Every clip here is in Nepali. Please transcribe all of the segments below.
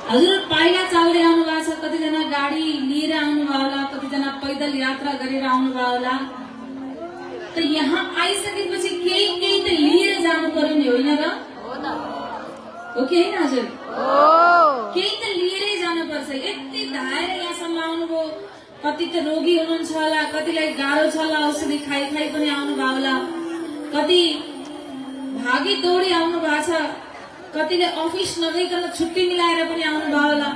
हजुर पाइला चाल्दै आउनु भएको छ, कतिजना गाडी लिएर आउनु भयो होला, कतिजना पैदल यात्रा गरेर आउनु भयो होला। त यहाँ आइसकेपछि केही केही त लिएर जानु पर्यो नि, होइन र? हो कि होइन हजुर? केही त लिएरै जानुपर्छ। यति धाएर यहाँसम्म आउनुभयो, कति त रोगी हुनुहुन्छ होला, कतिलाई गाह्रो छ होला, औषधि खाइ खाइ पनि आउनु भयो होला, कति भागी दौडी आउनु भएको छ, कतिले अफिस नगइकन छुट्टी मिलाएर पनि आउनु भयो होला।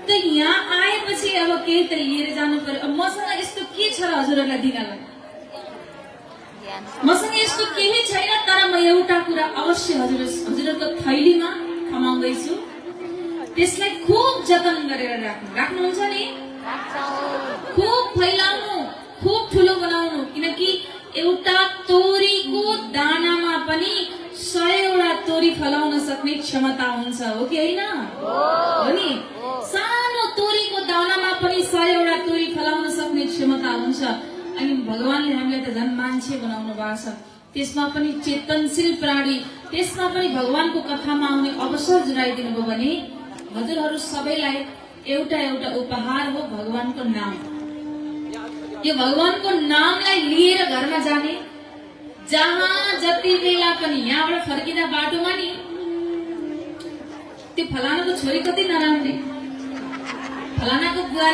त यहाँ आएपछि अब केही त लिएर जानु पर्यो। अब मसँग यस्तो के छ र हजुरहरूलाई दिनलाई? मसँग यस्तो केही छैन, तर म एउटा कुरा अवश्य हजुरहरूको थैलीमा थमाउँदैछु। त्यसलाई खुब जतन गरेर राख्नुहुन्छ नि, खुब फैलाउनु, खुब ठुलो बनाउनु, किनकि एउटा तोरीको दानामा पनि 100वटा तोरी फलाउन सक्ने क्षमता हुन्छ। हो कि होइन? हो नि? सानो तोरीको दानामा पनि 100वटा तोरी फलाउन सक्ने क्षमता हुन्छ। अनि भगवानले हामीलाई त झन् मान्छे बनाउनु भएको छ, त्यसमा पनि चेतनशील प्राणी, त्यसमा पनि भगवानको कथामा आउने अवसर जुराइदिनु भयो भने हजुरहरू सबैलाई एउटा एउटा उपहार हो भगवानको नाम। यो भगवानको नामलाई लिएर घरमा जाने, जहाँ जति बेला पनि यहाँबाट फर्किँदा बाटोमा नि त्यो फलानाको छोरी कति नराम्री, फलानाको बुवा